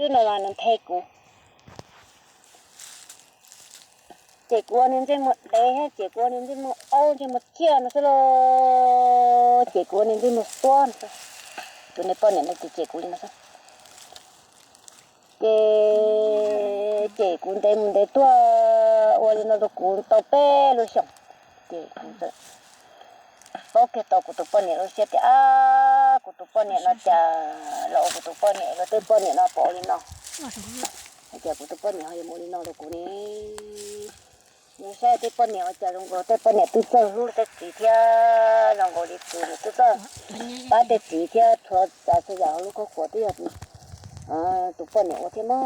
Twb no mas nws nthe kuv, ces kuv ua nws ntsej muag dev thiab, ces kuv ua nws ntsej muag aub ntsej muag ciaj no xwb los, ces kuv ua nws ntsej muag tuab no xwb. Tus niag poj niam no ces kuv li no xwb. Ces, ces kuv ntev mus ntev tuaj ua li no rau kuv tau peb lub xyoos, ces kuv txawm paub kiag tau kuv tus poj niam lub siab tias, ab, kuv tus poj niam no cas los ua kuv tus poj niam, los twb poj niam no pom ua li no, hais tias kuv tus poj niam ho yuav mus ua li no rau kuv ne. Nws saib tej poj niam ua cas zoo nkaus tej poj niam twb txawj hlub tej txiv thiab, zoo nkaus li tus nws twb txawj pab tej txiv thiab, txhua tsav txhua yam hauv lub khuab kuas twb yog tus poj niam ua thiab mog.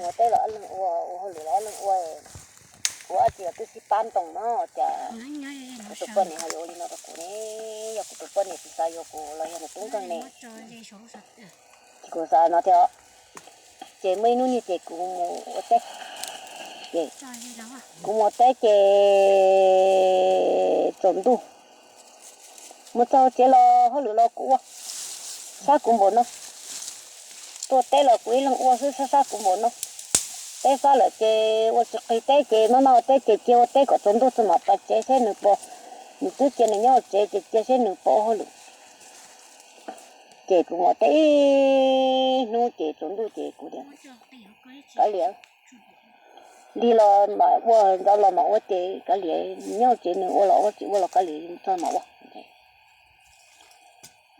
Ua teb los ob leeg ua, ua hauj lwm los ob leeg ua, ua dab tsi los twb sib pab ntoo no, cas kuv tus poj niam ho yuav ua li no rau kuv ne? Yog kuv tus poj niam tsis xav yuav kuv los yog nws tub nkeeg ne? Ces kuv xav no thiab. Ces muaj ib hnub nyoog ces kuv mus ua teb, ces kuv mus ua teb ces tsaus ntuj, mus txog tsev los hauj lwm los kuv ua, sab kuv npaum no. Tuaj teb los kuv ib leeg ua xwb, sab sab kuv npaum no. Teb fab lawm ces ua tsis qis teb ces maj maj ua teb ces cia ua teb kom tsaus ntuj txog mam pais tsev seb nws puas, nws twb cia nws nyob hauv tsev ces cia seb nws puas ua hauj lwm. Ces kuv mus ua teb ib hnub ces tsaus ntuj ces kuv tias, kav liam, lig los mam ua, ntxov los mam ua ces kav liam, nyob hauv tsev nws ua los ua tsis ua los kav liam, txog mam ua.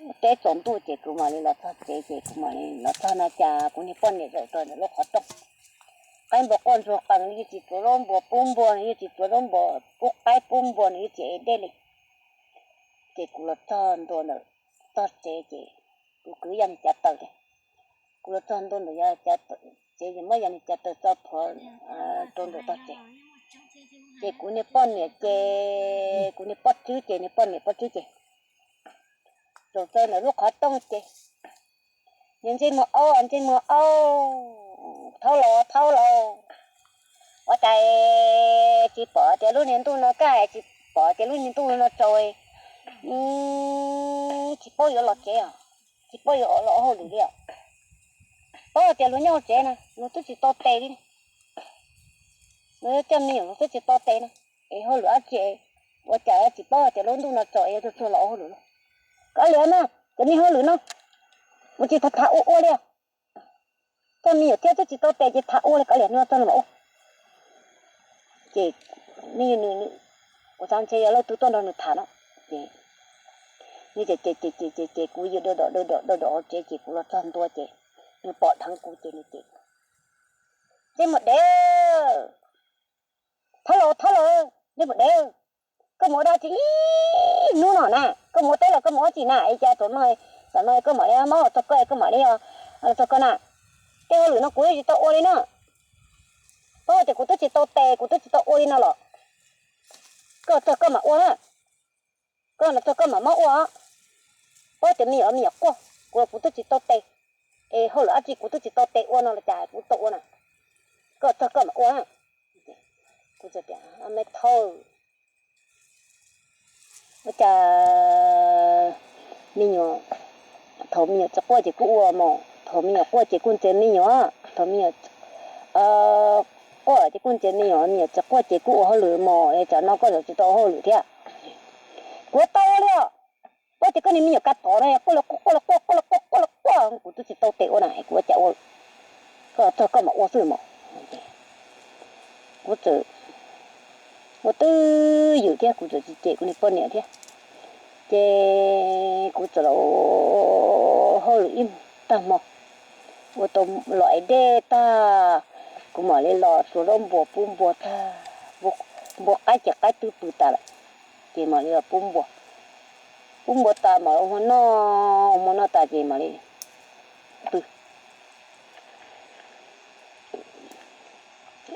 Ua teb tsaus ntuj ces kuv mam li los txog tsev ces kuv mam li los txog na cas kuv niag poj niam zaum rau ntawm lub qhov rooj, qaib npua quaj ntsuag qees li, yeej tsis txuav zaub npua pub npua, nws yeej tsis txuav zaub npua pub qaib pub npua, nws yeej tsis ev dej li. Ces kuv los txog ntua ntawm txog tsev ces kuv kwv ya nws cav taws tias, kuv los txog ntua ntawm ya cav taws tsev ces muab ya nws cav taws txo plhuav rau ntawm tog tsev. Ces kuv niag poj niam ces, kuv niag poj tswb ces, niag poj niam poj tswb ces zaum txog ntawm lub qhov rooj ces, nws ntsej muag aub, ntsej muag aub, thaub laus, thaub laus, ua cas tsis pom tias lub niag ntuj no kaj, tsis pom tias lub niag ntuj no tsaus, tsis paub yuav los tsev os, tsis paub yuav los hauj lwm li os. Paub tias luag nyob hauv tsev na, luag twb tsis tau tes li. Luag coj me nyuam luag twb tsis tau tes na, es hauj lwm dab tsi, ua cas tsis paub tias lub ntuj no tsaus es yuav txog los ua hauj lwm lauj? Kav liam na, cov niag hauj lwm no ua tsis tham tham ua ua li. Coj me nyuam thiab twb tsis tau tes ces tham ua li, kav liam no txog los ua. Ces nws, kuv xav ntshe yog leej twg tuaj nrog nws tham no. Ces nws ces ces ces ces ces kuv yws dawb dawb dawb dawb hauv tsev ces kuv los txog ntua ces nws pom dheev kuv ces nws ces, ntsej muag dev, thab laus thab laus, ntsej muag dev, koj mus ua dab tsi ib hnub no na? Koj mus ua teb los koj mus ua dab tsi na? Es cas tam no, tam no koj mam li mob txog koj, koj mam li txog koj na? Tej hauj lwm no kuv twb tsis tau ua li na. Paub tias kuv twb tsis tau tes, kuv twb tsis tau ua li no los koj txog koj mam ua na. Koj los txog koj mam mob ua. Paub tias me nyuam los me nyuam quaj, kuv los kuv twb tsis tau tes, es hauj lwm dab tsi kuv twb tsis tau tes ua no los cas kuv tau ua na. Koj txog koj mam ua na. Kuv tias, me thauj, ua cas me nyuam, thaum me nyuam tsis quaj ces kuj ua mos, thaum me nyuam quaj ces kuj ntxias me nyuam, thaum me nyuam quaj ces kuj ntxias me nyuam, me nyuam tsis quaj ces kuj ua hauj lwm mos, es tsam no koj yuav tsis tau ua hauj lwm thiab? Kuv tau ua li os. Paub tias koj niag me nyuam kav tom no quaj los quaj los quaj, quaj los quaj los quaj, kuv twb tsis tau tes ua na, kuv ua cas ua. Koj txog koj mam ua xwb mos. Kuv txawm ua twj ywm thiab kuv txawm tsis cem kuv niag poj niam thiab. Ces kuv txawm los ua hauj lwm ib tag hmo, ua tau los ev dej tag, kuv mam li los txuav zaub npua pub npua tag, npua qaib ces qaib twb pw tas lawm, ces mam li los pub npua. Pub npua tas mam ua hmo noj, ua hmo noj tas ces mam li pw.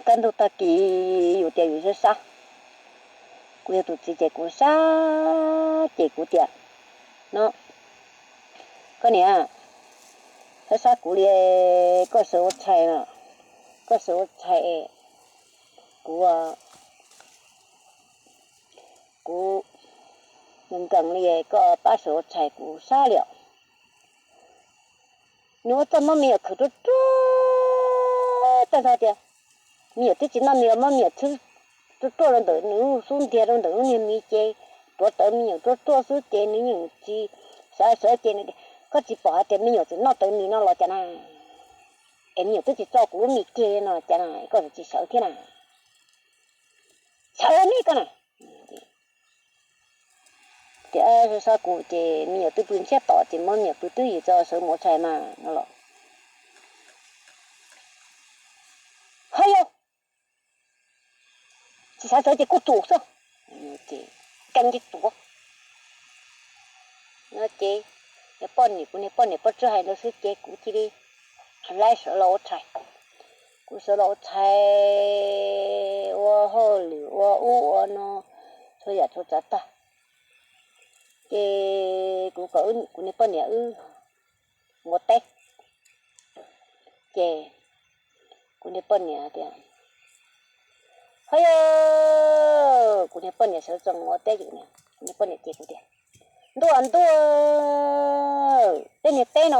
Kaj ntug tag kis yus tias yus sab sab, kuv yog tus txiv ces kuv sab, ces kuv tias, no, koj niam, sab sab kuv li, koj sawv ua tshais, koj sawv ua tshais, kuv, kuv nkees li, koj pab sawv ua tshais kuv sab li os. Nws ua txoj mob me nyuam khwv ruaj ruaj tag nrho tias me nyuam twb tsis noj mis los mob me nyuam txhwb ruaj ruaj rau ntawm nws lub xub ntiag rau ntawm lub niag mis ces tuav tawv me nyuam ruaj ruaj xwb ces nws yeej tsis sawv sawv ces nws, koj tsis pom hais tias me nyuam txawm noj tawv mis no los cas na? Es me nyuam twb tsis tso kuv lub mis kiag no cas na koj txawm tsis sawv thiab na? Sawv ne koj na. Tias sab kuv ces me nyuam twb pw ntsiab tom ces muab me nyuam pw twb yim tso sawv mus ua tshais mas no los. Ho yog tsis sawv sawv ces kuj tsum xwb. Ces keej ces tuav no ces poj niam, kuv niag poj niam poj tswb hais ntawd xwb ces kuv cia li laib sawv los ua tshais. Kuv sawv los ua tshais, ua hauj lwm ua ub ua no, txhua yam txhua tsav tag. Ces kuv kom kuv niag poj niam wb mus ua teb. Ces kuv niag poj niam tias, ho yog kuv niag poj niam sawv tsees mus ua teb ces kuv niag poj niam ces kuv tias, ntuj ntuj, tej niag teb no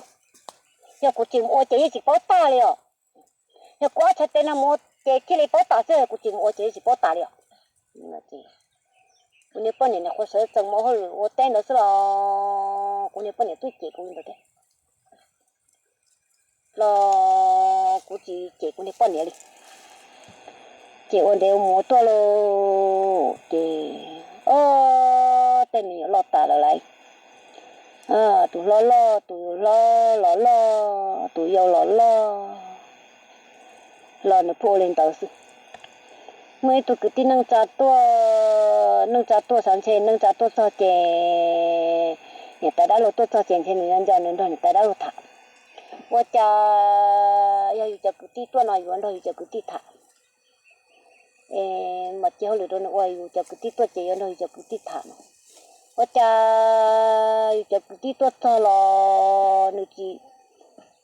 yog kuv tsis mus ua ces yeej tsis paub tag li os. Yog kuv ob txhais tes no mus ua ces thiaj li paub tas xwb, kuv tsis mus ua ces yeej tsis paub tas li os. Kuv niag poj niam nim qhuav sawv tsees mus ua hauj lwm ua teb ntawd xwb los kuv niag poj niam twb cem kuv li ntawd thiab. Los kuv tsis cem kuv niag poj niam li. Ces ua ntev mus ua tuaj lauj ces, o, tej me nyuam loj tas lawm lauj. Tus hlob loj, tus hlob los loj, tus yau los loj, los nws pheej ua li ntawd xwb. Muaj ib tug kwv tij neej tsa tuaj, neej tsa tuaj xav ntshe neej tsa tuaj txog ces niam tais dab laug tuaj txog ces ntshe nws nco nco nws nrog niam tais dab laug tham. Ua cas yog yus cov kwv tij tuaj no yuav nrog yus cov kwv tij tham? Mas cia hauj lwm rau nws ua, yus cov kwv tij tuaj ces yuav nrog yus cov kwv tij tham no. Ua cas yus cov kwv tij tuaj txog los nws tsis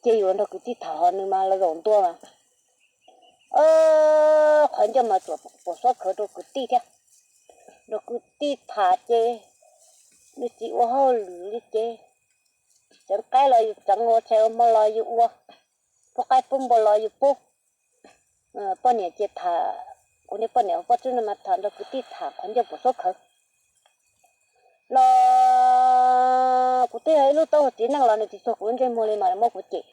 cia yus los nrog kwv tij tham, ho nws mas los zaum ntua mas qhov ncauj mas tsuas puas suab khawv rau kwv tij thiab. Nrog kwv tij tham ces nws tsis ua hauj lwm li ces tseev qaib los yus tseev, ua tshais ua hmo los yus ua, pub qaib pub npua los yus pub. Poj niam ces tham, kuv niag poj niam poj tswb no mas tham nrog kwv tij tham qhov ncauj puas suab khawv. Los kuv twb yog ib lub taub hau txiv neej los nws tsis txuag kuv lub ntsej muag li mas muab kuv cem.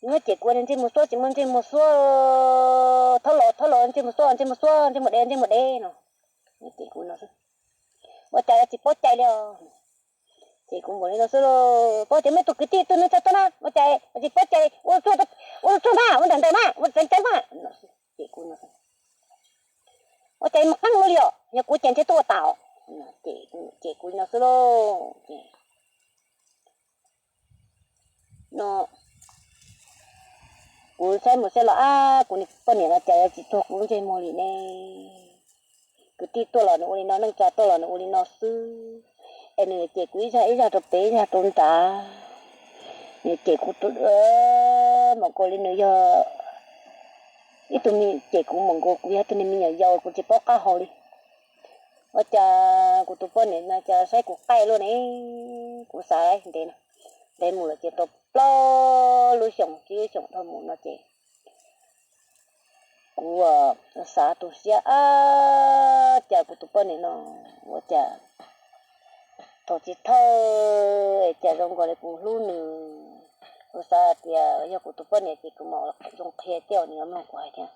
Nws muab cem kuv ua niag ntsej muag xuab tsis muaj ntsej muag xuab, thaub los thaub los ntsej muag xuab, ntsej muag xuab, ntsej muag dev ntsej muag dev no. Nws cem kuv no xwb. Ua cas yuav tsis paub cai li os? Ces kuv npaum li no xwb lauj. Paub tias muaj ib tug kwv tij tuaj neej tsa tuaj na, ua cas tsis paub cai li, ua tsuag na, ua ntawm ntawd na, ua tseev tseev na. Ces kuv, ua cas mus qeeb ua li os, yog kuv ces ntshe tuaj ua tas os. Ces kuv no xwb lauj. No kuv saib mus saib los ab, kuv niag poj niam no cas yuav tsis txuag kuv lub ntsej muag li ne. Kwv tij tuaj los nws ua li no, neej tsa tuaj los nws ua li no xwb. Es nws cem kuv ib zaj ib zaj rau pem ib zaj rau nrad. Nws cem kuv tus, mas kuv li nws yog ib tug me, cem kuv mas kuv, kuv yog tus niag me nyuam yaus kuv tsis paub qab hau li. Ua cas kuv tus poj niam no cas saib kuv qaij luaj ne. Kuv xav ntev, ntev mus lawm ces tau plaub lub xyoos tsib lub xyoos dhau mus no ces kuv xav tu siab ab, cas kuv tus poj niam no ua cas thaum tsis thawj es cas zoo nkaus li kuv hlub nws. Kuv xav tias yog kuv tus poj niam ces kuv mam zoo qhia tej uas nws yuav mloog kuv hais thiab.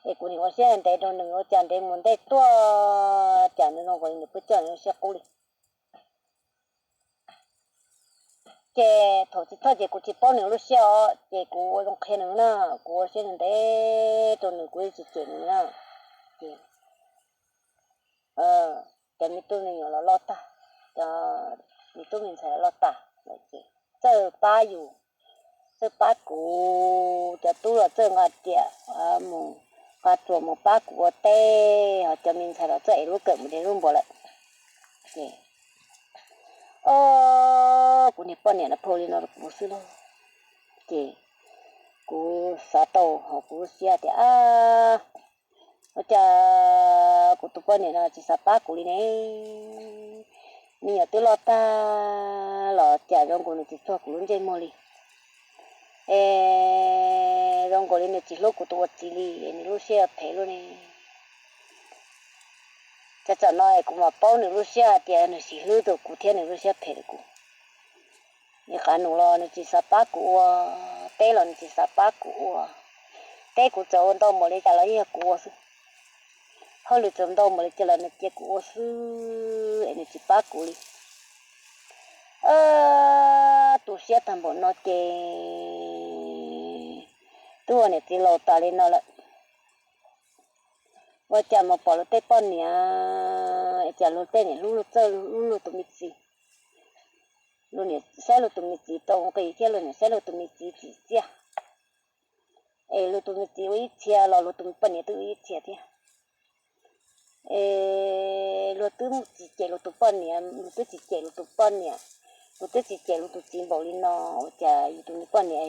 Es kuv nim ua siab ntev rau nws ua cas ntev mus ntej tuaj cas nws zoo nkaus li nws pheej coj nws lub siab qub li. Ces thaum tsis thawj ces kuv tsis paub nws lub siab os, ces kuv ua zoo qhia nws na, kuv ua siab ntev rau nws, kuv yeej tsis cem nws na. Ces cov me tub me nyuam los loj tag, cov me tub me ntxhais los loj tag lawm ces txawj pab yus, txawj pab kuv, cov tub los txawj nqa riam mus, nqa tsuas mus pab kuv ua teb, ho cov me ntxhais los txawj ev lub kawm mus de lub npua lawm. Ces, o, kuv niag poj niam no pheej li no rau kuv xwb lauj. Ces kuv xav tau hauv kuv lub siab tias, ab, ua cas kuv tus poj niam no tsis xav pab kuv li ne? Me nyuam twb loj tag los cas zoo nkaus nws tsis txuag kuv lub ntsej muag li. Es zoo nkaus li nws tsis hlub kuv tus ua txiv li, nws lub siab phem lub ne. Txog tsam no es kuv mam paub nws lub siab hais tias nws tsis hlub rau kuv thiab nws lub siab phem rau kuv. Nws qav num los nws tsis xav pab kuv ua, teb los nws tsis xav pab kuv ua. Teb kuv txawm ua ntau npaum li cas los yeej yog kuv ua xwb. Hauj lwm txawm ntau npaum li cas los nws cia kuv ua xwb es nws tsis pab kuv li. Tu siab tag npaum no ces twb ua niam txiv laus tas li no lawm, ua cas mus pom luag tej poj niam, cas luag tej niam hlub luag txawj hlub luag tus me txiv. Luag niam saib luag tus me txiv tau nqi thiab luag niam saib luag tus me txiv tsim txiaj, es luag tus me txiv ua ib txhia los luag tus poj niam twb ua ib txhia thiab. Es luag twb tsis cem luag tus poj niam, luag twb tsis cem luag tus poj niam, luag twb tsis cem luag tus txiv npaum li no, ua cas yus tus me poj niam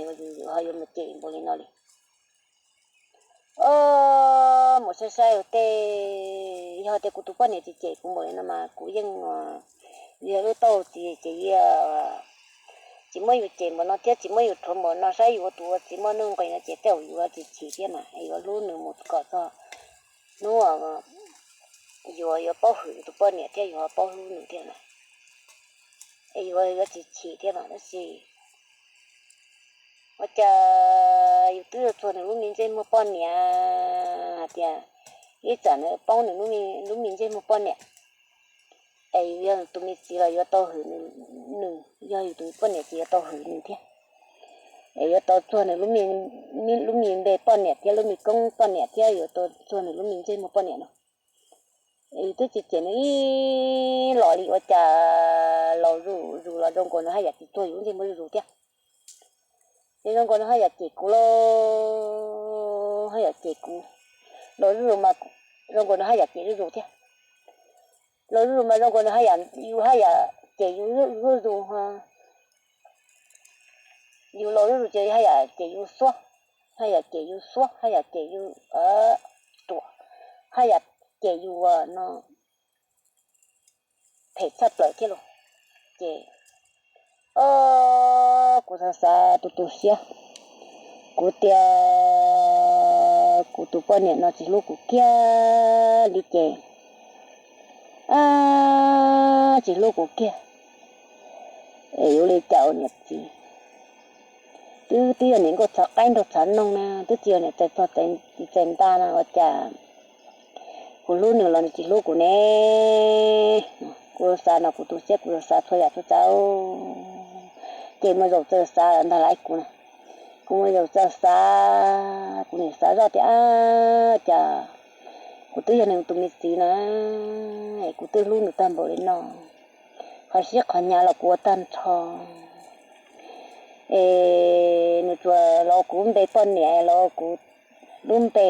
ho yuav mus cem npaum li no li? Os, mus saib saib luag tej, yog tias kuv tus poj niam tsis cem kuv npaum li no mas kuv yeej, yog lub tau txiv ces tsis muab yus cem npaum no thiab tsis muab yus rhuav npaum no, saib yus ua tus ua txiv muaj nuj nqis no ces tej zaum yuav tsis chim thiab mas yuav hlub nws mus kom txog hnub yuav, yuav paub hwm yus tus poj niam thiab yus ho paub hlub nws thiab na, es yuav yuav tsis chim thiab mas tab sis ua cas yus twb yuav txuag nws lub me ntsej muag poj niam hais tias ib tsam nws poob nws lub me ntsej muag poj niam, es yus yog tus me txiv los yuav tau hwm nws, yog yus tus poj niam ces yuav tau hwm nws thiab, es yuav tau txuag nws lub me npe poj niam thiab lub me koob poj niam thiab yuav tau txuag nws lub me ntsej muag poj niam no. Es yus twb tsis cem nws ib los li ua cas laus zuj zus los zoo nkaus nws haj yam tsis txuag yus lub ntsej muag zuj zus thiab. Ces zoo nkaus nws haj yam cem kuv lauj, haj yam cem kuv. Laus zuj zus mas zoo nkaus nws haj yam cem zuj zus thiab. Laus zuj zus mas zoo nkaus nws haj yam, yus haj yam cem yus zuj zus, yus laus zuj zus ces haj yam cem yus xuab, haj yam cem yus xuab, haj yam cem yus ruam, haj yam cem yus no phem tshaj plaws thiab lauj. Ces o, kuv xav xav tu tu siab, kuv tias kuv tus poj niam no tsis hlub kuv kiag li ces, tsis hlub kuv kiag, es yuav ua li cas ua niam txiv? Twb twb yog niam nkauj txhav qaib nraug txhav noog na, twb tsis yog niam txais txog txais nta na ua cas kuv hlub nws los nws tsis hlub kuv ne? Kuv xav no kuv tu siab kuv xav txhua yam txhua tsav, ces muaj zaus txawj xav ntag lauj kuv na. Kuv muaj zaus txawj xav, kuv nim xav zoj tias cas kuv twb yog nws tus me txiv na, es kuv twb hlub nws tag npaum li no, qhov siab qhov hnyav los kuv ua tag nrho, es nws tsuas los kuv lub npe poj niam, los kuv lub npe,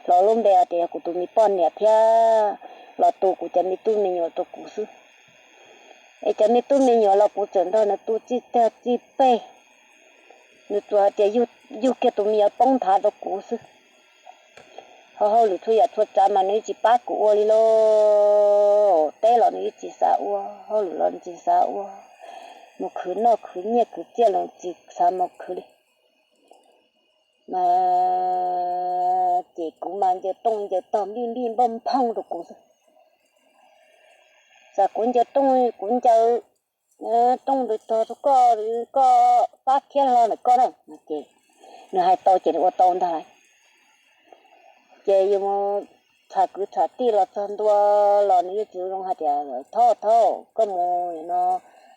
los lub npe tias yog kuv tus me poj niam thiab los tu kuv cov me tub me nyuam rau kuv xwb. Es cov me tub me nyuam los kuv tseem nrog nws tu txij tag txij peg, nws tsuas hais tias yug kiag tus me nyuam poob nthav rau kuv xwb. Ho hauj lwm txhua yam txhua tsav mas nws tsis pab kuv ua li lauj. Teb los nws yeej tsis xav ua, hauj lwm los nws tsis xav ua, mus khwv noj khwv nyiaj khwv txiaj los tsis xav mus khwv li. Mas ces kuv mas ncaws rooj ncaws tog npij npij npauj nphooj rau kuv xwb. Tsam kuv ncaws rooj, kuv ncaws rooj ntws tog rau koj, koj pab thiab hlo ntawm koj na. Ces nws hais tau ces nws ua tau ntag lauj. Ces yus mus txham kwv txham tij los txog ntua los nws yeej tsis zoo hais tias thaub thaub koj mus no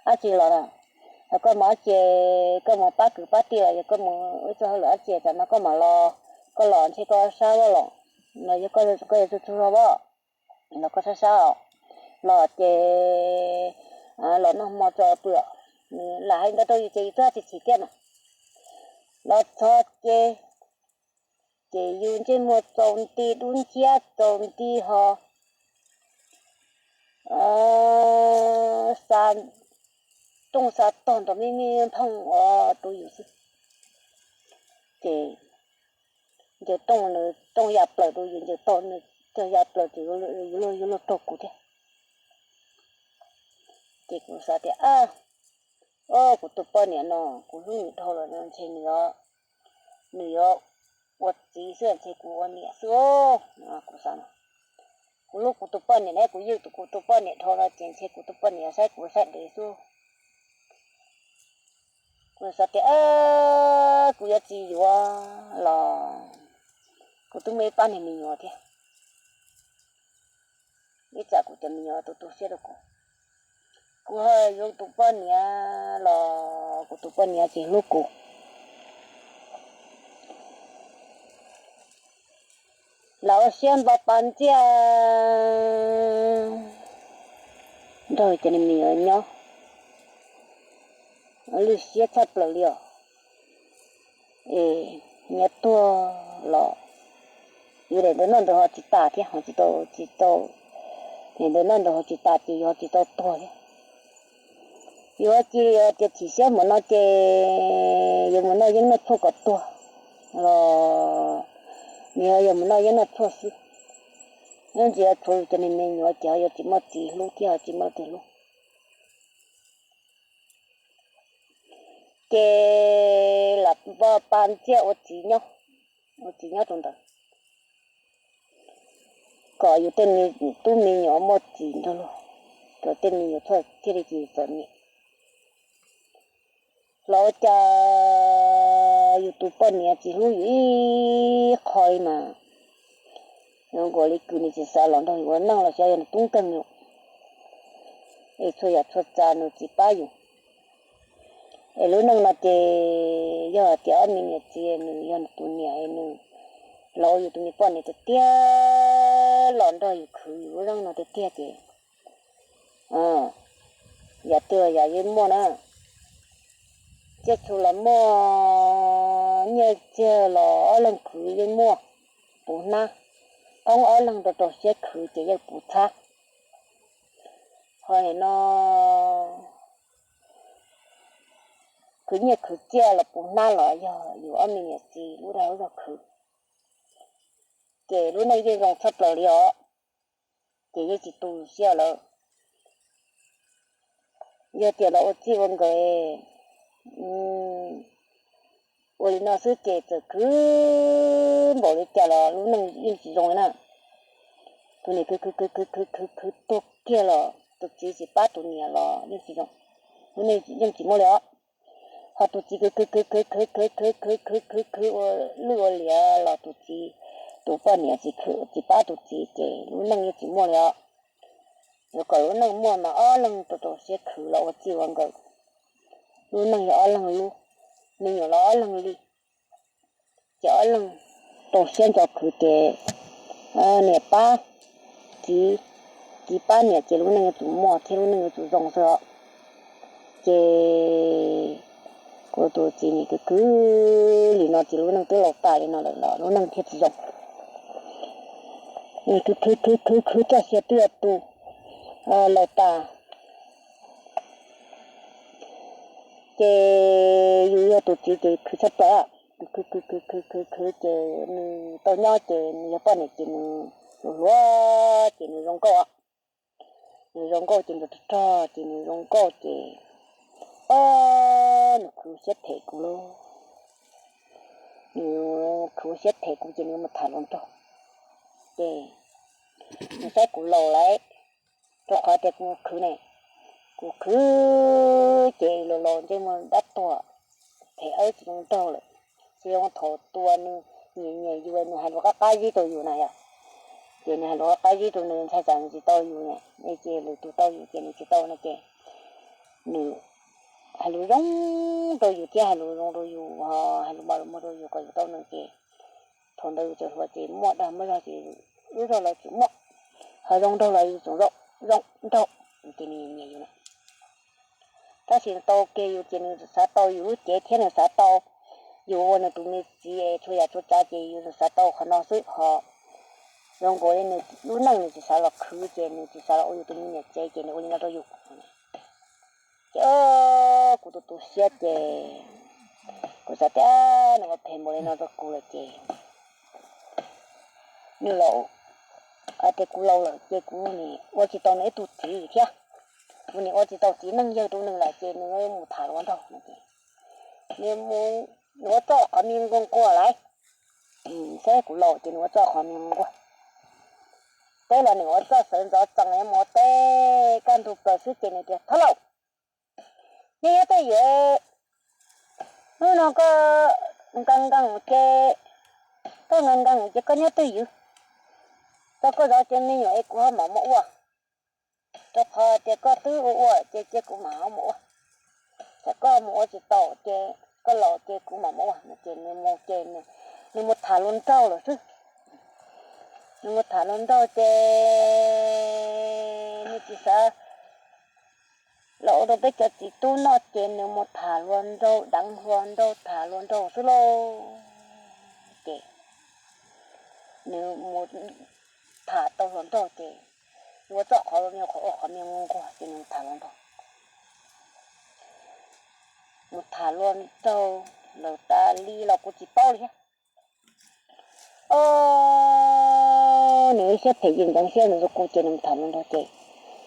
dab tsi los na, yog koj mus dab tsi, koj mus pab kwv pab tij los yog koj mus ua txoj hauj lwm dab tsi tam no koj mam los, koj los ntshe koj sab vaj los, los yog koj yog txhua txhua vaj los koj sab sab os, los ces los noj hmo tso pw. Lam hais ntawd rau yus ces yus twb tsis chim thiab na. Los txog ces, ces yus ntsej muag txaus nti dub nciab txaus nti ho xa rooj xa tog nrog me me nphooj ua rau yus xwb. Ces ncaws rooj nws rooj ya plaws rau yus, ncaws tog nws tog ya plaws ces yus luag raug kuv thiab. Ces kuv xav tias, o, kuv tus poj niam no kuv hlub nws dhau los no ntshe nws nws yuav ua txiv xwb ntshe kuv ua niam xwb. Kuv xav, kuv hlub kuv tus poj niam ne, kuv ywj kuv tus poj niam dhau no ces ntshe kuv tus poj niam saib kuv sab dev xwb. Kuv xav tias kuv yuav tsis yuav los kuv twb muaj ib pab niag me nyuam thiab. Ib tsam kuv cov me nyuam tu tu siab rau kuv, kuv ho yuav tus poj niam los kuv tus poj niam tsis hlub kuv. Lam ua siab npo pa ntxiaj nrog cov niag me nyuam nyob, lwj siab tshaj plaws li os. Es nyias tuag los yus daim ntawv noj ntawv haus tsis tas thiab, ho tsis tau, tsis tau, daim ntawv noj ntawv haus tsis tas ces yus ho tsis tau tuag thiab. Yus ho cia li tias chim siab mus no ces yuav mus noj yeeb noj tshuaj kom tuag los nws ho yuav mus noj yeeb noj tshuaj xwb. Nyob ntsis tshuav yus cov niag me nyuam ces ho yuav tsis muaj txiv hlub thiab ho tsis muaj leej twg hlub. Ces lam npo pa ntxiaj ua txiv nyob, ua txiv nyob rau ntawd kom yus tej me tub me nyuam muaj txiv nrog luag, kom tej me nyuam thiaj li tsis txom nyem. Los ua cas yus tus poj niam tsis hlub yus ib qho li mas, zoo nkaus li kws nws tsis xav los nrog yus ua neej los xyov yog nws tub nkeeg yus, es txhua yam txhua tsav nws tsis pab yus. Es lub neej no ces yog hais tias ob me niam txiv nws yog nws tus niam es nws los ua yus tus me poj niam tiag tiag los nrog yus khwv yus lub neej no tiag tiag ces yam twg los yam yeej muaj na. Tsiaj txhu los muaj, nyiaj txiag los ob leeg khwv yeej muaj, puv hnab, qoob ob leeg rau rau siab khwv ces yeej puv txhab. Ho nim no khwv nyiaj khwv txiaj los puv hnab los yog yus ob me niam txiv lub dag lub zog khwv, ces lub neej yeej zoo tshaj plaws li os, ces yeej tsis tu siab lawm. Yog tias los ua txij ua nkawm ua li no xwb ces txawm khwv npaum li cas los lub neej yeej tsis zoo li na. Tus niam khwv khwv khwv khwv khwv khwv khwv tuag kiag los tus txiv tsis pab tus niam los yeej tsis zoo, lub neej yeej tsis muaj li os. Ho tus txiv khwv khwv khwv khwv khwv khwv khwv khwv khwv khwv ua lwj ua liam los tus txiv, tus poj niam tsis pab tus txiv ces lub neej yeej tsis muaj li os. Yuav kom lub neej muaj mas ob leeg rau rau siab khwv los ua txij ua nkawm. Lub neej yog ob leeg lub, me nyuam los ob leeg li, ces ob leeg rau siab nco khwv ces niam pab txiv, txiv pab niam ces lub neej yuav tsum muaj thiab lub neej yuav tsum zoo xwb os. Ces kuv tus txiv nim khwv khwv li no ces lub neej twb laus tas li no lawm los lub neej thiaj tsis zoo. Khwv khwv khwv khwv khwv txoj sia twb yuav tu laus tas. Ces yus yog tus txiv ces khwv tshaj plaws, khwv khwv khwv khwv khwv khwv ces nws tau nyob ces nws yog poj niam ces nws hluas hluas ces nws zoo nkauj, nws zoo nkauj ces nrog rog ces nws zoo nkauj ces, o, nws khwv siab them kuv lauj. Nws khwv siab them kuv ces nws mus tham hluas nraug, ces nws saib kuv laus lawm, rau qhov tias kuv khwv ne, kuv khwv ces laus laus ntsej muag dab tuag, them awb tsis zoo nraug lawm, tsis zoo thaum tua nws, nyiam nyiam yus nws hais lus qab qab zib rau yus na yom. Ces nws hais lus qab qab zib rau nws ntshai tsam nws tsis tau yus ne, ces lwm tus tau yus ces nws tsis tau no ces nws hais lus zoo rau yus thiab hais lus zoo rau yus, hais lus npau lus muag rau yus kom yus tau nws ces thaum ntawd yus tseem hluas ces muaj dag muaj zog ces lub zog los tseem muaj, ho zoo nraug los yus tseem zoo, zoo nraug, ces nws nyiam yus na. Tab sis tau kiag yus ces nws xav tau yus lub cev thiab nws xav tau yus ua nws tus me txiv es txhua yam txhua tsav ces yus xav tau qhov no xwb ho. Zoo nkaus li nws lub neej nws tsis xav los khwv ces nws tsis xav los ua yus tus me niam tsev ces nws ua li no rau yus. Ces kuv tus tu siab ces kuv xav tias nws ua phem npaum li no rau kuv lawm ces nws los hais tias kuv laus lawm ces kuv nim ua tsis tau nws ib tug txiv thiab. Kuv nim ua tsis tau txiv neej yawg rau nws lawm ces nws mus tham hluas nraug no ces nws mus nws ua txoj qhov me nquag nquag lawm. Saib kuv laus ces nws ua txoj qhov me nquag, teb los nws ua txoj sawv ntxov txees yuav mus ua teb kaj ntug plaws xwb ces nws tias, Thov laus, nej nyob twj ywm, hnub no koj nkees nkees ces, koj nkees nkees ces koj nyob twj ywm. Tau koj zov ces me nyuam es kuv ho mam mus ua, rau qhov tias koj twb ua ua ces cia kuv mam ho mus ua. Txawm koj mus ua tsis tau ces koj laus ces kuv mam mus ua no ces nws mus ces nws mus tham hluas nraug lawm xwb. Nws mus tham hluas nraug ces nws tsis xav los ua rau peb cov txiv tub noj ces nws mus tham hluas nraug, deev hluas nraug, tham hluas nraug xwb lauj. Ces nws mus tham tau hluas nraug ces ua txoj qhov ua qhov me nquag ces nws mus tham hluas nraug. Mus tham hluas nraug lawm tas li los kuv tsis paub li thiab. Os, nws siab phem yws ntxeev siab ntxeev kuv ces nws mus tham hluas nraug ces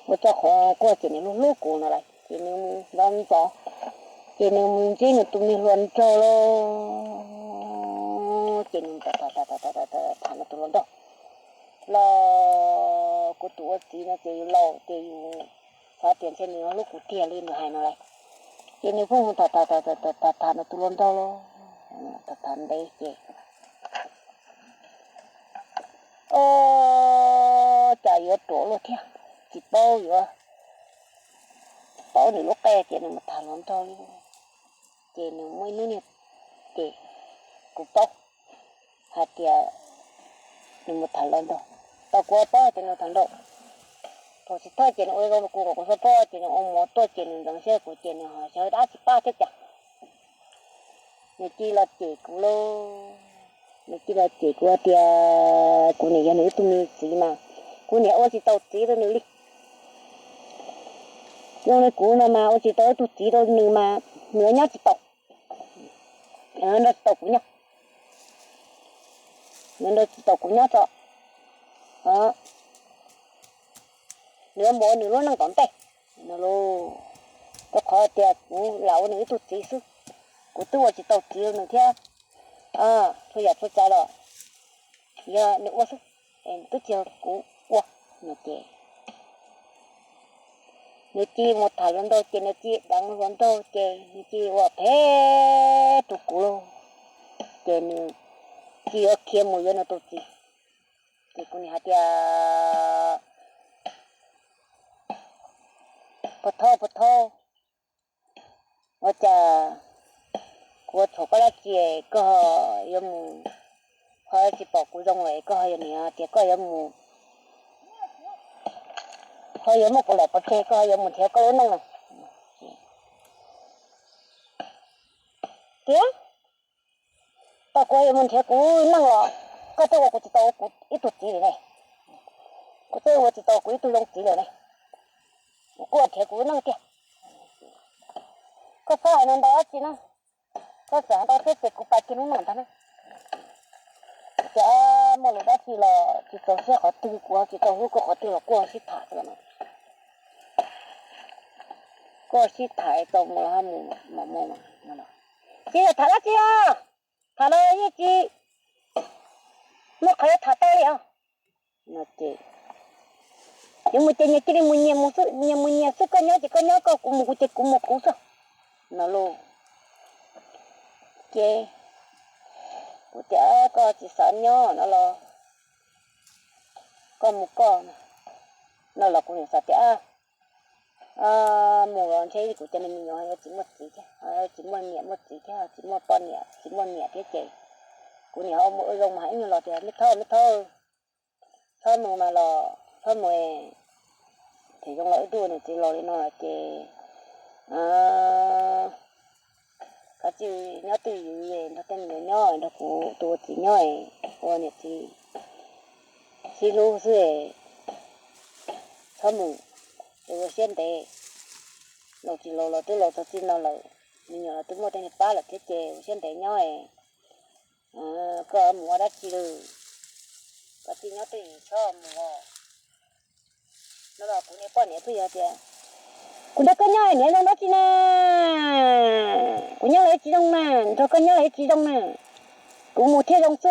ua txoj qhov kuaj ces nws hlub hlub kuv no lawm ces nws mus ntxov ntxov ces nws mus ntsib nws tus me hluas nraug lauj. Ces nws tham nws tus hluas nraug los kuv tus ua txiv no ces yus laus ces yus xav tias ntshe nws hlub kuv tiag li nws hais no lawm. Ces nws pheej mus tham tham tham tham nws tus hluas nraug lauj. Tham tham ntev ces, o, cas yuav ruam luaj thiab, tsis paub yuav paub nws lub qej ces nws mus tham hluas nraug li. Ces nws muaj ib hnub niag ces kuv paub hais tias nws mus tham hluas nraug, tau kuv paub tias nws tham nraug. Thaum tsis thawj ces nws ua zoo rau kuv kom kuv txhob paub ces nws ua mus tuaj ces nws ntxeev siab kuv ces nws ho xyov dab tsis pab thiab cas. Nws cia li los cem kuv lauj. Nws cia li los cem kuv hais tias kuv niam yog nws ib tug me txiv mas kuv niam ua tsis tau txiv rau nws li. Zoo li kuv no mas ua tsis tau ib tug txiv rau nws mas nws nyob tsis tau, nrog tsis tau kuv nyob, nws nrog tsis tau kuv nyob tso. Nws yuav mus ua nws lub neej tom ntej no lauj. Rau qhov tias kuv lam ua nws ib tug txiv xwb, kuv twb ua tsis tau txiv rau nws thiab. Txhua yam txhua tsav los yog nws ua xwb, twb tsis yog kuv ua no ces nws cia li mus tham hluas nraug ces nws cia li deev hluas nraug ces nws cia li ua phem rau kuv lauj. Ces nws cia li yuav khiav mus yuav nws tus txiv. Ces kuv niam hais tias, Pag thaub, pag thaub, ua cas kuv ua txhaum koj dab tsi koj ho yuav mus, ho tsis pom kuv zoo es koj ho yuav niam tias koj yuav mus, ho yuav muab kuv lawm pov tseg koj ho yuav mus nrhiav koj lub neej na. Tias, tau kuv yuav mus nrhiav kuv neej los koj twb ua kuv tsis tau kuv ib tug txiv lawm ne. Kuv twb ua tsis tau kuv ib tug zoo txiv lawm ne. Kuv kuj nrhiav kuv lub neej tiag. Koj txhob hais ntau dab tsi na, koj txawm hais ntau thiab ces kuv pais kiag lub neej ntag na. Ces muaj lus dab tsi los tsis txaus siab qhov twg, kuv tsis tau hlub koj qhov twg los kuj sib tham xwb no. Koj sib tham tau mus los ho mus mam mus. Tsis yog tham dab tsi os, tham los yeej tsis muaj qhov yuav tham tau li os. No ces, yuav mus ces nyias cia li mus nyias mus xwb, nyias mus nyias xwb, koj nyob ces koj nyob koj, kuv mus kuv ces kuv mus kuv xwb no lauj. Ces kuv tias, Koj tsis xav nyob no los koj mus koj no los kuv niam xav tias mus los ntshe kuv cov me nyuam yuav tsis muaj txiv thiab, tsis muaj niam muaj txiv thiab, tsis muaj poj niam tsis muaj niam thiab ces kuv niam ho mus ua zoo mas hais ib nyuag los tias, Me Thaub, Me Thaub, txhob mus mas los txhob mus, them zoo los wb twb ua niam txiv laus li no lawm ces kav tsij nyob twj ywm nrog tej me nyuam nyob, nrog kuv tus ua txiv nyob, ua niam txiv sib hlub xwb, txhob mus, es ua siab ntev. Laus tsis laus los twb laus txog txij no lawm, me nyuam los twb muaj tej niag pab lawm thiab ces ua siab ntev nyob. Koj mus ua dab tsi lawm, koj txij nyob twj ywm txhob mus os. No los kuv niag poj niam twb yog tias Kuv nrog koj nyob niam zoo dab tsi na? Kuv nyob los tsis zoo na, nrog koj nyob los tsis zoo na. Kuv mus thiaj zoo xwb.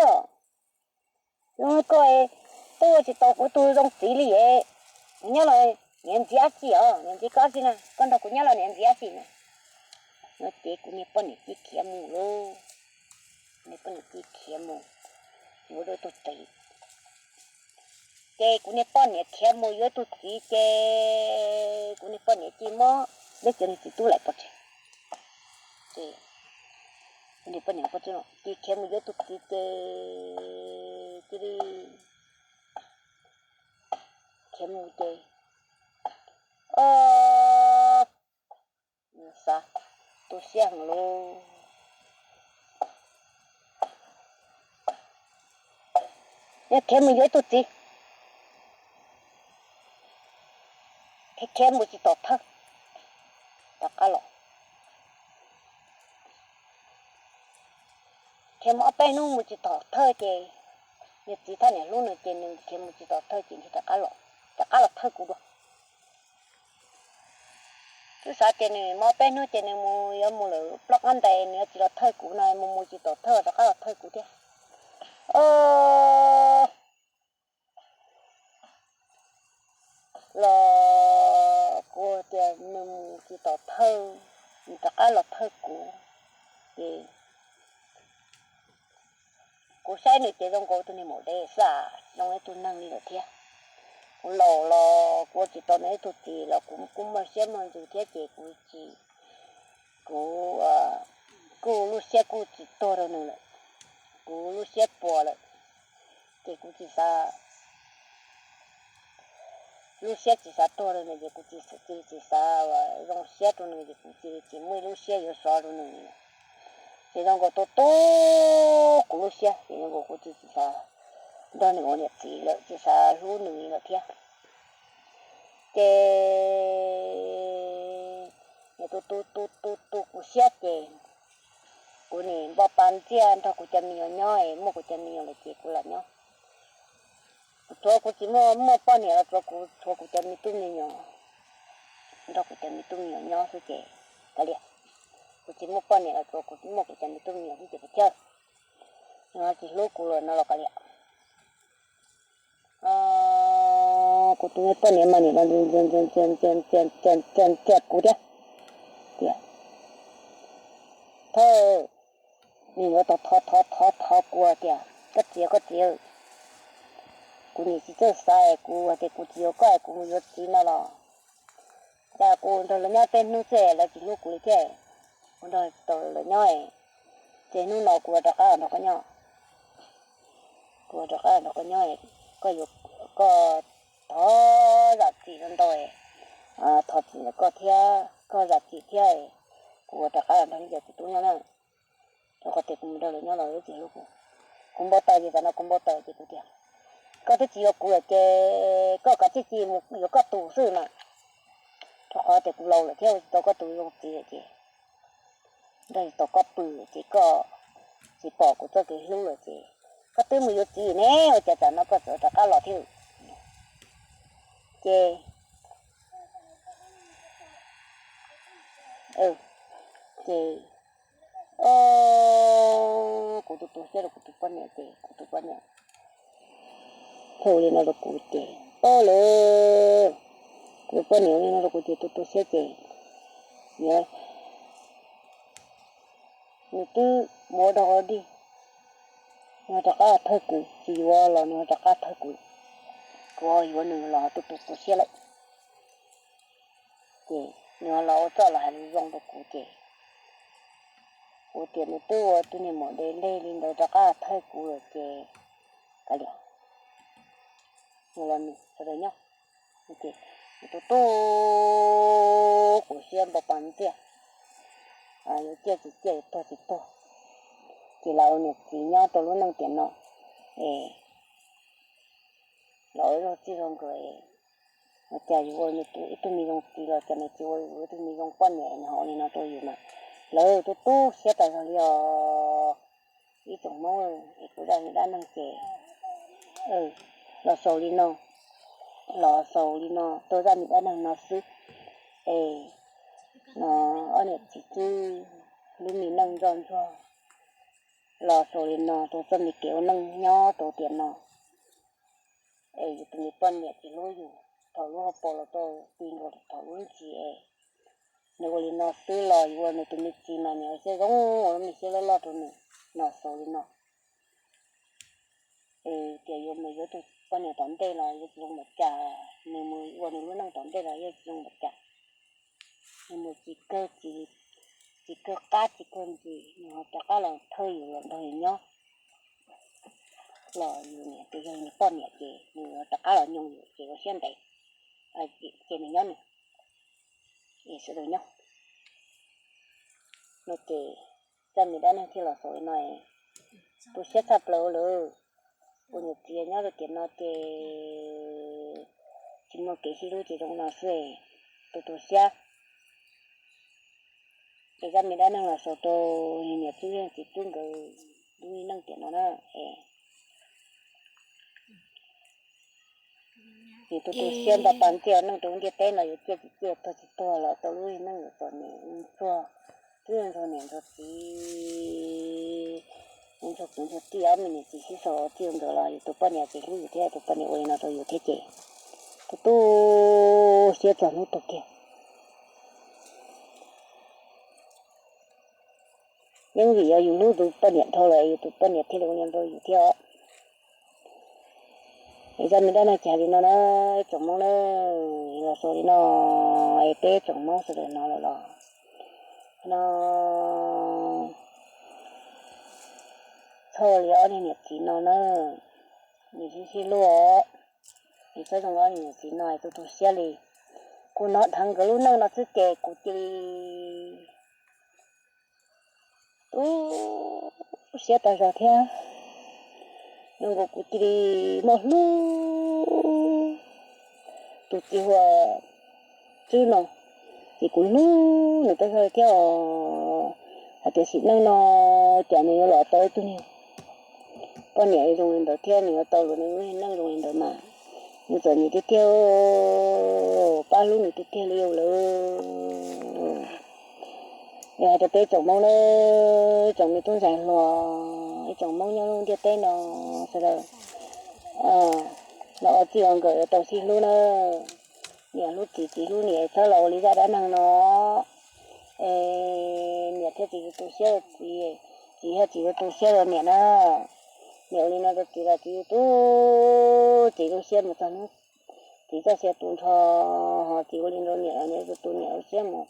Zoo koj twb ua tsis tau kuv tus zoo txiv li es. Kuv nyob los niam ntxiv dab tsi os, niam ntxiv koj dab tsi na, koj nrog kuv nyob los niam ntxiv dab tsi na. No ces kuv niag poj niam cia li khiav mus lauj. Kuv niag poj niam cia li khiav mus yuav ib tug txiv. Ces kuv niag poj niam khiav mus yuav ib tug txiv ces kuv niag poj niam cia li mob, neb cov niag txiv tub laim pov tseg. Ces kuv niag poj niam cia li khiav mus yuav ib tug txiv ces cia li khiav mus ces, o, xav tu siab heev lauj. Neb khiav mus yuav ib tug txiv, khiav khiav mus tsis tom thawj, rov qab los. Khiav mus ob peb hnub mus tsis tom thawj ces niag txiv thaj niam hlub nws ces nws khiav mus tsis tom thawj ces nws rov qab los, rov qab los thawj kuv dua. Twb xav tias nws mob peb hnub ces nws mus yuav mus lawm plaub qab ntais, nws yuav tsis los thawj kuv no, mus mus tsis tom thawj rov qab los thawj kuv thiab. Los kuv tias nws mus tsis tom thawj, nws rov qab los thawj kuv, ces kuv saib nws ces zoo nkaus tus niag maum dev xwb, zoo ib tug neeg li lawm thiab. Kuv laus los kuv ua tsis tau nws ib tug txiv los kuv kuj muaj siab muaj ntsws thiab ces kuv tsis, kuv kuj lub siab kuj tsis tuag rau nws lawm, kuv lub siab puas lawm, ces kuv tsis xav, lub siab tsis xav tuag rau nws ces kuv tsis, tsis, tsis xav zoo siab rau nws ces kuv cia li tsis muaj ib lub siab yuav sov rau nws li. Ces zoo nkaus tu tu kuv lub siab ces zoo nkaus kuv tsis, tsis xav nrog nws ua niam txiv lawm, tsis xav hlub nws li lawm thiab. Ces nws tu tu tu tu tu kuv siab ces kuv nim npo pas ntxiaj nrog kuv cov me nyuam nyob, muaj kuv cov me nyuam lawm ces kuv lam nyob. Tsuav kuv tsis muaj, muaj poj niam los tsuav kuv, tsuav kuv cov me tub me nyuam, nrog kuv cov me tub me nyuam nyob xwb ces kav liam. Kuv tsis muaj poj niam los tsuav kuv muaj kuv cov me tub me nyuam xwb ces puas chawj. Nws tsis hlub kuv lawm no los kav liam. Kuv tus me poj niam mas nim no ntxias ntxias kuv thiab tias, thawj, nws yuav thov thov thov thov kuv tias koj txiv, koj txiv, kuv nim tsis txawj xav es kuv tias kuv tsis yuav koj es kuv mus yuav txiv no los cas kuv nrog lawv nyob peb hnub xwb lawv tsis hlub kuv li thiab. Kuv nrog tau lawv nyob, ces hnub no kuv rov qab los nrog koj nyob. Kuv rov qab los nrog koj nyob, koj yuav, koj thov zam txim ntau, thov txim ntawm koj thiab koj zam txim thiab, kuv rov qab los nrog nej cov txiv tub nyob na. Rau qhov tias kuv mus nrog lawv nyob los lawv tsis hlub kuv. Kuv npau taws ces tam no kuv npau taws ces kuv tias, koj twb tsis yuav kuv lawm ces koj kav tsij cia mus yuav koj tus xwb mas. Rau qhov tias kuv laus lawm thiab ua tsis tau koj tus zoo txiv lawm ces, nrog tsis tau koj pw lawm ces koj tsis pom kuv txoj kev hlub lawm ces koj twb mus yuav txiv ne, ua cas tam no koj txawm rov qab los thiab? Ces, ces, kuv tus tu siab rau kuv tus poj niam ces kuv tus poj niam hu li no rau kuv ces, o lawm, kuv tus poj niam li no rau kuv ces tus tu siab ces, nws twb mus ua dog dig, nws rov qab thawj kuv, tsis yuav los nws rov qab thawj kuv, kuv yuav nws los tu tu kuv siab lawm. Ces nws los ua txoj los hais lus zoo rau kuv ces kuv tias nws twb ua tus niag maum dev leg li ntawd rov qab thawj kuv lawm ces kav liam, nws los nws sawv daws nyob. Ces tu tu kuv siab npau pas ntxiaj, yuav ciaj tsis ciaj, yuav tuag tsis tuag, ces los ua niam txiv nyob rau lub neej tiam no es los ua txij zoo nkawd, ua cas yus ua ib tug me zoo txiv los cas nws tsis ua ib tug me zoo poj niam, nws ho ua li no rau yus mas lawv tu tu siab tas zog li os. Ib tsoom Hmoob es kuv zaj me dab neeg ces los xaus li no, los xaus li no rau zaj me dab neeg no xwb. Es no ob niam txiv twb lub me neej nroj ntsuag los xaus li no rau txoj me kev ua neej nyob rau tiam no. Es yus tus me poj niam tsis hlub yus thaum lub hauv paus los tau ti nkaus thaum lub ntsis. Nws ua li no xwb los yus ua nws tus me txiv mas nws ua siab zoo, ua lub me siab loj loj rau nws no xaus li no. Es tias yuav mus yuav tus poj niam tom ntej los yuav tsis zoo npaum cas, nws mus ua nws lub neej tom ntej los yuav tsis zoo npaum cas. Nws mus tsis kawg, tsis kawg qab tsis kawg ntsis, nws ho rov qab los thawj yus los nrog yus nyob. Los yus niam tus yog nws poj niam ces nws rov qab los nyoog yus ces ua siab ntev, ces nws nyob nws, sawv daws nyob. No ces zaj me dab neeg thiaj los xaus li no. Tu siab tshaj plaws lawm. Ua niam txiv nyob rau tiam no ces tsis muaj kev sib hlub ces zoo no xwb, tu tu siab. Es zaj me dab neeg los xaus rau niam tub txiv tub nkawd lub neej tiam no na. Ces tu tu siab nto pas ntxiaj neej rau lub ntiaj teb no, yuav ciaj tsis ciaj tuag tsis tuag los tau lub neej yuav txom nyem ntsuag, twb ntsuag niam ntsuag txiv, ntsuag kwv ntsuag tij, ob me niam txiv sib sau txij nkawd los yus tus poj niam tsis hlub yus thiab, tus poj niam ua li no rau yus thiab ces tu tu siab txog hnub tuag kiag. Yeej vim yog yus hlub tus poj niam dhau lawm yus tus poj niam thiaj li ua li no rau yus thiab os. Es zaj me dab neeg ces li no na, tsoom Hmoob na, los xaus li no, es peb tsoom Hmoob sawv daws hnov lawm los no, txhob li ob niag niam txiv no na, nws sib sib hlub os, nws txhob zoo ob niag niam txiv no tu tu siab li. Kuv hnov dheev nkawd lub neej no xwb ces kuv cia li tu siab tag zog thiab. Zoo nkaus kuv cia li muaj hlub tus txiv hu ua Tswb no, ces kuv hlub nws tag zog thiab os. Hais tias sim neej no cas nws yuav los tau ib tug niag poj niam zoo li ntawd thiab nws yuav tau luag nws lub neej zoo li ntawd mas nws txom nyem tiag tiag, pab hlub nws tiag tiag li lawm. Yog hais tias peb tsoom Hmoob na, tsoom me tub ntxhais hluas, ib tsoom Hmoob nyob lub ntiaj teb no sawv daws los ua txij ua nkawm yuav tau sib hlub na. Niam hlub txiv, txiv hlub niam, txhob los ua li zaj dab neeg no. Es niam thiaj tsis tu siab rau txiv, txiv thiaj tsis tu siab rau niam na. Niam ua li no rau txiv los txiv tu, txiv tu siab mus txog hnub txiv txoj sia tu nrho, ho txiv ua li rau niam los niam tu, niam tu siab mus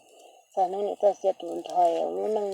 txog hnub niam txoj sia tu nrho, lub neej